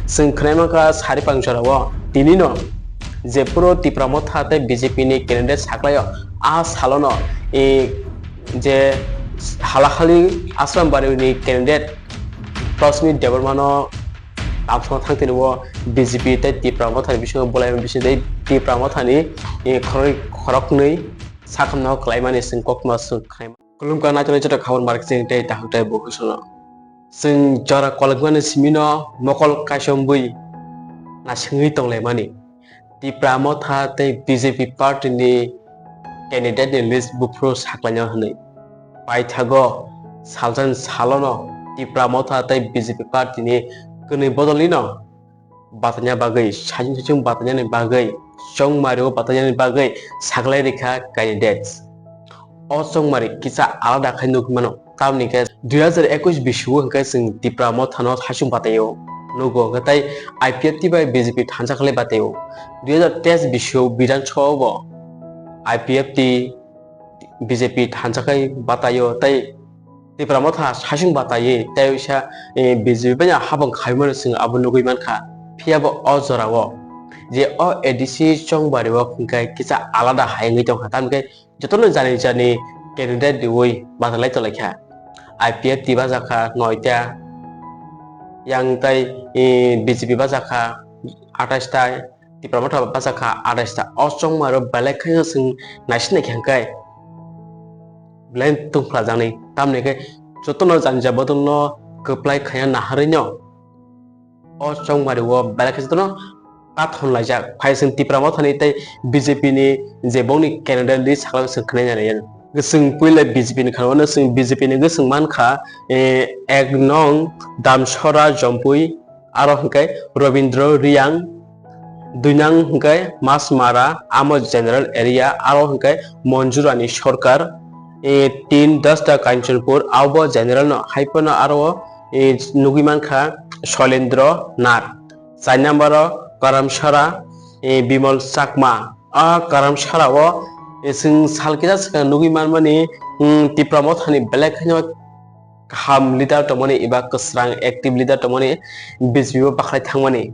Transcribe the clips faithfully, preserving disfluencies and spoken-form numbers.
Chwng khwnai mankha sari pang jorao tinino jephuru Tipra Motha tei B J P ni candidate saklaio, a salono, e, je halahali Asrambari ni candidate Prasmit Debbarmano tamsokna thang tini o B J P tei Tipra Motha ni bisingo bolai bisingo tei Tipra Motha ni, e, khorok, khoroknwi sakhamno kwlaimani chwng koktma chwng khwnai. Khulumkha naitugwi joto khobor marketing tei tahuk tei bukusono. Chwng jora kolokmani simino mokol kaisombwi naisingwi tonglaimani. Tipra Motha tei B J P party ni candidate ni list buphuru saklaina hwnwi. Paithago salsani salono Tipra Motha tei B J P party ni kwnwi bodolino bataina bagwi, saichung saichung batainani bagwi, chongmario batainani bagwi saklai rikha candidates. O chongmari kisa alada khai nugwi mano, tamni khe dui hazar ekush bisio hwnkhe chwng Tipra Mothano saichung bataio nugo, hwnkhe tei I P F T bai B J P thansa khlai bataio. Dui hazar teis bisio Bidhan Sabha bo I P F T B J P thansa khai bataio tei Tipra Motha saichung bataiwi tei uisa, eh, B J P bai habang khaimano chwng abo nugwi mankha. Phiya bo o jorao je o A D C chongbario hwnkhe kisa alada hai wngwi tongkha, tamni khe jotono jani jani candidate riwi batalai tonglaikha. I P F T bajakha noita, yang tei, eh, B J P bajakha atais ta, Tipra Motha bachakha atais ta. O chongmaro belai khaino chwng naising naikha hwnkhe belai tungphla jaknai. Tamni khe jotono jani jani bodolno kwplai khaina naharwino o chongmario belai khe jotono kathon laijak. Phai chwng Tipra Mothani tei B J P ni je bongni candidate list sakhlai chwng khwnai nai. Chwng puila B J P ni khwnao, chwng B J P ni gwi chwng mankha, eh, ek nong Damsora Jompui, aro hwnkhe Robindro Riyang, dui nang hwnkhe Masmara, amo general area, aro hwnkhe Monjurani Sorkar, e, tin Dasta Kanchanpur, abo general no, hai phano aro, e, nugwi mankha Soilendro Nath, char number o Karamsara, e, Bimol Chakma, a Karamsara o, e, chwng sal kisa swkang nugwi manmani, mm, Tipra Mothani belai kheno kaham leader tongmani eba kwsrang active leader tongmani B J P o bakhlai thangmani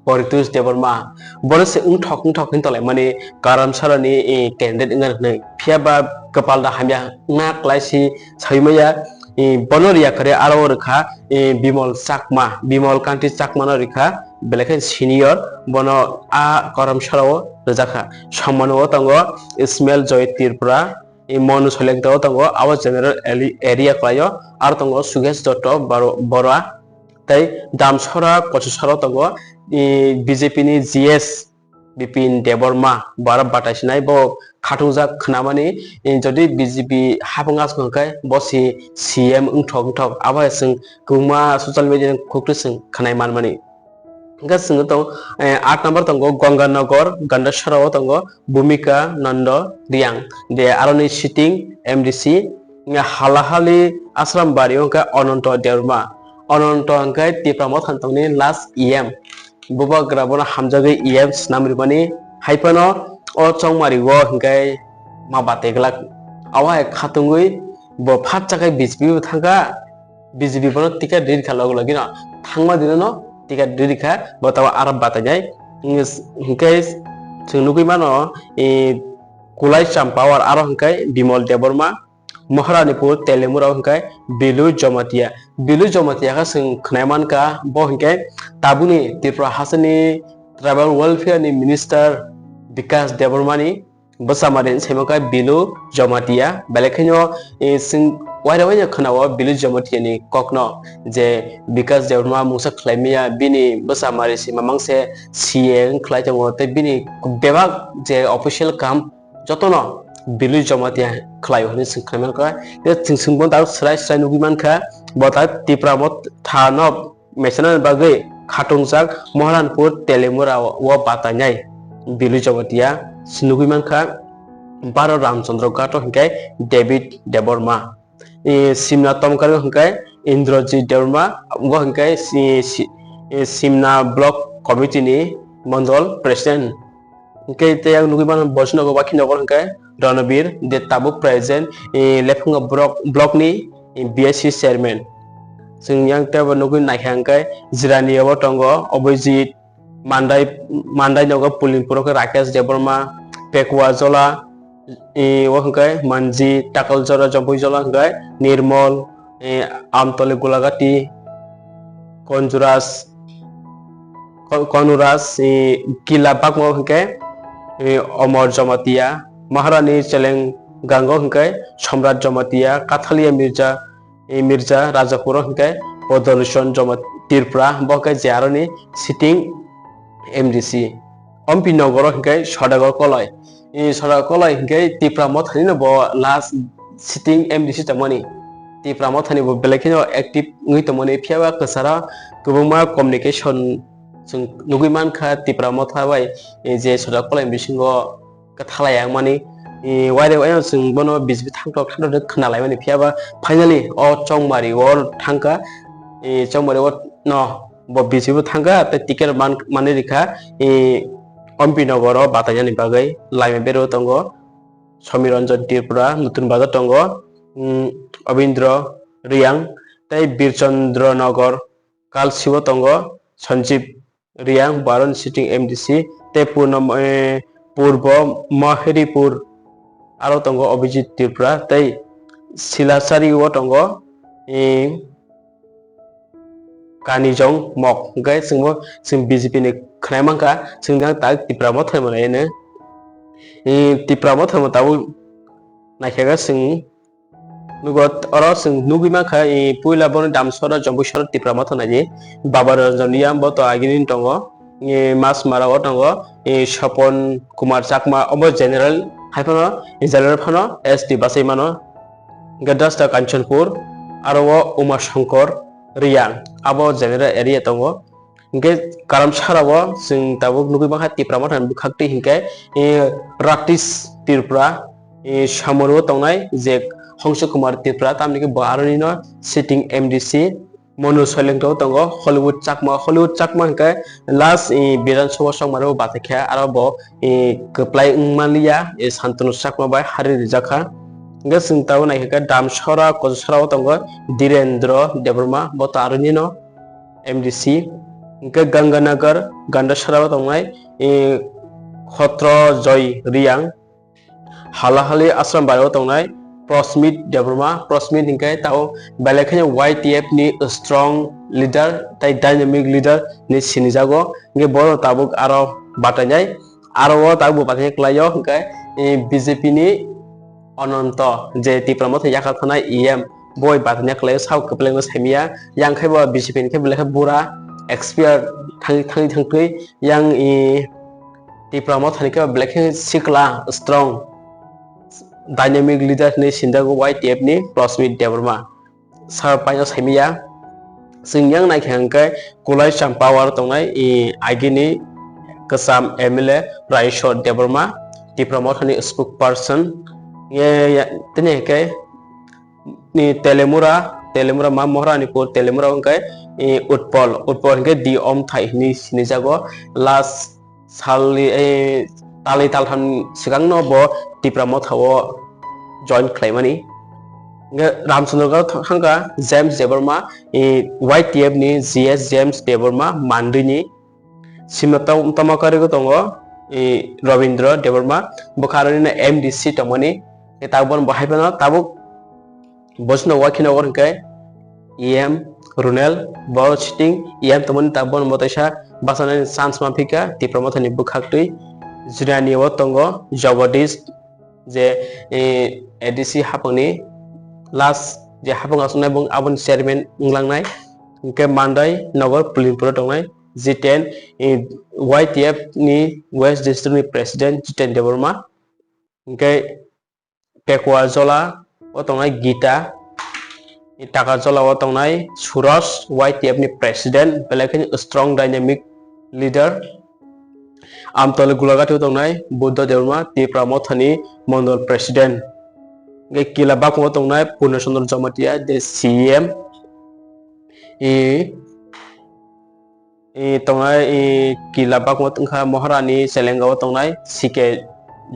Paritosh Debbarma, bono se wngthok wngthok hin tonglaimani Karamsarani, eh, candidate wngna hwnwi. Phiya ba kwpal da hamya wngna kwlai si saui maya, eh, bono riya kwrwi aro rwkha, eh, Bimol Chakma, Bimol Kanti Chakmano rwkha belai khe senior, bono a Karamsarao rwjakha. Sommano o tongo Ismail Joy Tripura, e Monu Soilengta o tongo, abo general eli-, area kwlaio, aro tongo Sugesh Dotto Baro-, Bora, tei Damsora Kochusaro tongo, e, B J P ni G S Bipin Debbarma, bo aro batai sinai, bo khatungjak khwnamani, e, jodi B J P hapung aswk hwnkhe bo si C M wngthok wngthok, abo hai chwng kwbangma social media ni khuktwi chwng khwnai manmani. Hwnkhe chwng tong, eh, aat number tongo Ganganagar, Gandasara o tongo Bhumika Nanda Riyang, de aroni sitting M D C, hwnkhe halahali Asrambari o hwnkhe Ananto Debbarma. Ananto hwnkhe Tipra Motha ni tongni last E M. Bubagra bono hamjagwi E M swnam rwmani, hai phano o chongmari o hwnkhe ma bateglak. Abo hai khatungwi bo phatsa khe B J P bo thangkha. B J P bono ticket rikha logi logi no, thangma dino no ticket rikha, bo tabo aro batainai. Hwnkhe chwng nugwi mano, e, Kulai Champawar aro hwnkhe Bimol Debbarma, Maharanipur Telemura hwnkhe Bilu Jamatia. Bilu Jamatia khe chwng khwnai mankha, bo hwnkhe tabukni Tripura hasteni Tribal Welfare ni Minister Bikash Debbarmani bwsamari hinwi saimankha Bilu Jamatia, belai kheno, eh, chwng waira waino khwnao Bilu Jamatia ni kokno je Bikash Debbarma mungsa khlaimaya, bini bwsamari se mamang se C A wng khlai tongo, tei bini bebak je official kam jotono Bilu Jamatia khlaio hinwi chwng khwnai mankha. Tei chwng, chwng bono tabuk swrai swrai nugwi mankha, bo ta Tipra Motha no mechana bagwi khatungjak Moharanpur Telemura o batainai Bilu Jamatia se nugwi mankha, Baro Ramchandra Ghat o hwnkhe David Debbarma, e, Simna Tomkar o hwnkhe Indrajit Debbarma, bo hwnkhe si-, si-, e, Simna Block Committee ni Mondol President. Hwnkhe tei ang nugwi mano Bosinogo Bakhinogo hwnkhe Ranabir de tabuk present, eh, Lephunga block, block ni, eh, B S C chairman. Chwng yang tebo nugwi naikha hwnkhe Jirani o tongo Abhijit, Mandai, Mandai nogo Pulinpur o khe Rakesh Debbarma, Pekua Jola, e, o hwnkhe Manji, Takaljola, Jompuijola hwnkhe Nirmol, e, Amtoli Gulagati, Konjuras, Ko-, Konuras, e, Kila Bakmo hwnkhe, e, Omor Jamatia, Maharani Chelenggango hwnkhe Somrat Jamatia, Kathalia Mirza, e, Mirza Rajapuro hwnkhe Bodoluson Jama-, Tripura, bo hwnkhe je aroni sitting M D C. Ompi Nogoro hwnkhe Sodagar Koloi. E, Sodagar Koloi hwnkhe Tipra Mothani no bo last sitting M D C tongmani. Tipra Mothani bo belai kheno active wngwi tongmani, phiya ba kwcharo kwbangma communication chwng nugwi mankha Tipra Motha bai, e, je Sodagar Koloi bisingo kwthalai yang mani, e, waire waino chwng bono B J P thangtok thangtok khe khna lai mani, phiya ba finally o chongmari o thangkha, e, chongmari o no bo B J P thangkha, tei ticket man, manwi rikha, e, Ompi Nogoro batainani bagwi laima berwi tongo Somiranjan Tripura, Nutun Bazar tongo, mm, Abindra Riyang, tei Birchandra Nogor, Kalsibo tongo Sanjib Riyang, bo aroni sitting M D C, tei Purno, eh, Purbo Maharipur aro tongo Abhijit Tripura, tei Silasari o tongo, eh, Kanijong Mok. Hwnkhe chwngbo, chwng B J P ni khwnai mankha, chwng jang tak Tipra Motha mano eno. Eh, Tipra Motha mo tabuk naikha khe chwng Nugo oro chwng nugwi mankha, i, puila bono Damsora, Jombuisora, Tipra Motha naidi. Baba Ranjan Riyang bo to agini tongo. I, Masmara o tongo, i, Sopon Kumar Chakma, obo general hai phano, i, general phano S T bachai mano. Hwnkhe Dasta Kanchanpur, aro o Uma Shankar Riyang, abo general area tongo. Hwnkhe Karamsara o chwng tabuk nugwi mankha Tipra Mothani bwkhaktwi hwnkhe, eh, Ratish Tripura, eh, Samoro tongnai je Hongsu Kumar Tripura, tamni khe bo aroni no sitting M D C Monu Soileng to tongo, Hollywood Chakma, Hollywood Chakma hwnkhe last, eh, Bidhan Sabha chongmani o bachaikha, aro bo, eh, kwplai wng manliya, eh, Santanu Chakma bai hari rijakha. Hwnkhe chwng tabuk naikha khe Damsora, Kosora o tongo Dhirendra Debbarma, bo to aroni no. M D C, hwnkhe Ganganagar, Gandasara o tongnai, eh, Khotro Joy Riyang, Halahali Asrambari o tongnai Prosmit Debbarma, Prosmit hwnkhe tao belai kheno Y T F ni strong leader tei dynamic leader ni sinijago, hwnkhe bono tabuk aro batainai. Aro o tabuk bo bataina kwlaio, hwnkhe, eh, B J P ni Ananto, je Tipra Motha yakhal thanai E M, boi bataina kwlaio, sao kwplengno saimaya, yang khe bo B J P ni khe belai khe bura, expert thangwi thangwi thangwi, yang, eh, Tipra Motha ni khe belai khe sikla, strong, dynamic leader hinwi sinjago Y T F ni Prosmit Debbarma. Sir paino saimaya. Chwng yang naikha hwnkhe Kulai Champa o aro tongnai, i, agini kwcham M L A Raiswar Debbarma, Tipra Mothani spokesperson. Ye, ya, tini hwnkhe, ni Telemura, Telemura ma Moharanipur, Telemura hwnkhe, i, Utpal, Utpal hwnkhe D Omthai hinwi sinijago. Last salni, eh, talni taltham swkangno bo Tipra Motha o join khlaimani. Hwnkhe Ramchandragarh thangkha James Debbarma, eh, Y T F ni G S James Debbarma mandwini. Sima tam-, tamo karwi tongo, eh, Rabindra Debbarma, bwkha aroni M D C tongmani. Tabuk bono bo hai phano tabuk Bosino wakhino oro hwnkhe E M Runel, bo sitting E M tongmani ta bono bo teisa bachanani chance ma phika Tipra Mothani bwkhaktwi. Jirani o tongo Jagadish je, eh, A D C haphangni last je haphang aswknai bung aboni chairman wnglangnai. Hwnkhe Mandai Nogor Pulinpuro tongnai Jiten, eh, Y T F ni West District ni President Jiten Debbarma. Hwnkhe Pekua Jola o tongnai Gita, Taka Jola o tongnai Suraj, Y T F ni president, belai kheno strong dynamic leader. Amtoli Gulagati o tongnai Buddha Debbarma, Tipra Mothani mondol president. Hwnkhe Kila Bakmo o tongnai Purna Chandra Jamatia, the C M. I, I tongnai, i, Kila Bakmo wngkha Maharani Chelengao tongnai C K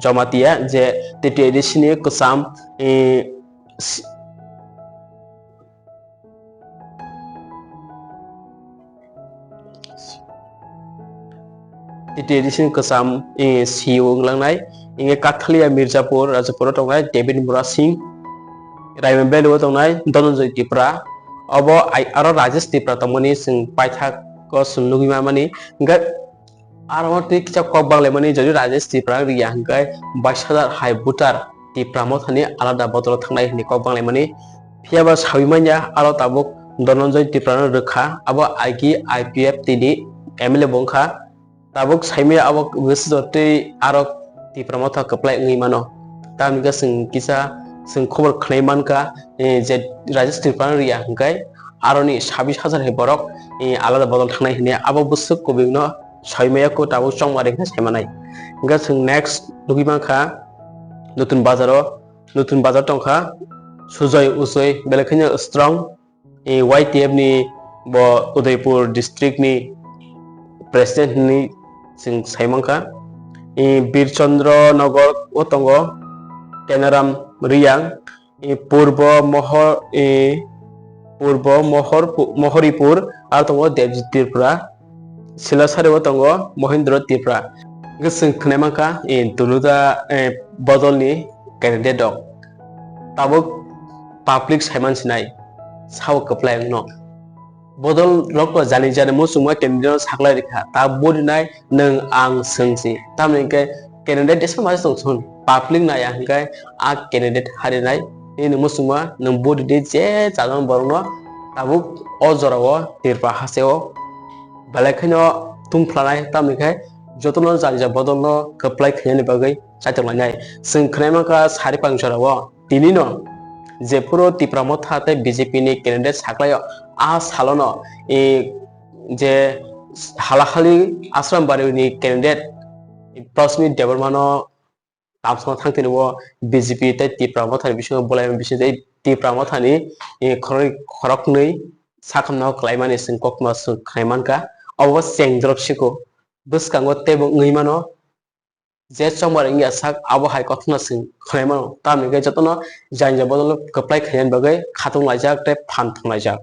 Jamatia, je T T A D C ni kwcham, i, si-, T T A D C ni kwcham, eh, C E O wnglangnai, hingke Kathalia Mirzapur, Rajapur o tongnai David Murasing, Raima Valley o tongnai Dhananjay Tripura, obo ai-, aro Rajesh Tripura tongmani chwng paithak o chwng nugwi mamani, hingke aro tei kisa kok banglaimani, jodi Rajesh Tripura riya hingke bais hajar hai voter Tipra Mothani alada bodol thangnai hinwi kok banglaimani. Phiyaba sawi manya aro tabuk Dhananjay Tripura no rwkha, abo agi I P F T ni M L A bo wngkha. Tabuk saimaya abo bwswk tei aro Tipra Motha kwplai wngwi mano. Tamni hwnkhe chwng kisa chwng khobor khwnai mankha, eh, je Rajesh Tripura no riya hwnkhe aroni sabis hajar hai borok, eh, alada bodol thangnai hinwi abo bwswk kubui no saimaya ko tabuk chongmari khe saimanai. Hwnkhe chwng next nugwi mankha Nutun Bazar o, Nutun Bazar tongkha Sujoy Uchoi belai kheno strong, eh, Y T F ni bo Udaipur district ni president hinwi chwng sai mankha. Eh, Bir Chandra Nagar o tongo Kenaram Riyang, eh, Purbo Mohor, eh, Purbo Mohor, Mohoripur, aro tongo Debjit Tripura, Silasari o tongo Mohindra Tripura. Hwnkhe chwng khwnai mankha, eh, Dunuda, eh, bodol ni candidate rok. Tabuk public saiman sinai, sao kwplai wngno. Bodol rok no jani jani muchungma candidate no saklai rikha, ta body nai nwng ang swngsi. Tamni hwnkhe candidate jesa masa tong thun, public nai ang hwnkhe a candidate harinai, nini muchungma nwng body de je chajak borok no tabuk o jora o Tripura haste o belai kheno tungphlanai, tamni khe jotono jani jani bodol no kwplai khainani bagwi chaitok lainai. Chwng khwnai mankha sari pang jora o. Tinino jephuru Tipra Motha tei B J P ni candidate saklaio, a salono, e, je Halahali Ashram Bari ni candidate Prasmit Debbarma no tamsokna thang tini o B J P tei Tipra Motha ni bisingo bolai bisingo tei Tipra Motha ni, e, khorok, khoroknwi sakhamno kwlaimani chwng koktma chwng khwnai mankha. Obo cheng dorop siko bwskango teibo wngwi mano. Je chongmar wngya sak, abo hai kothoma chwng khwnai mano. Tamni hwnkhe jotono jani jani bodol kwplai khainani bagwi khatung laijak tei phan thung laijak.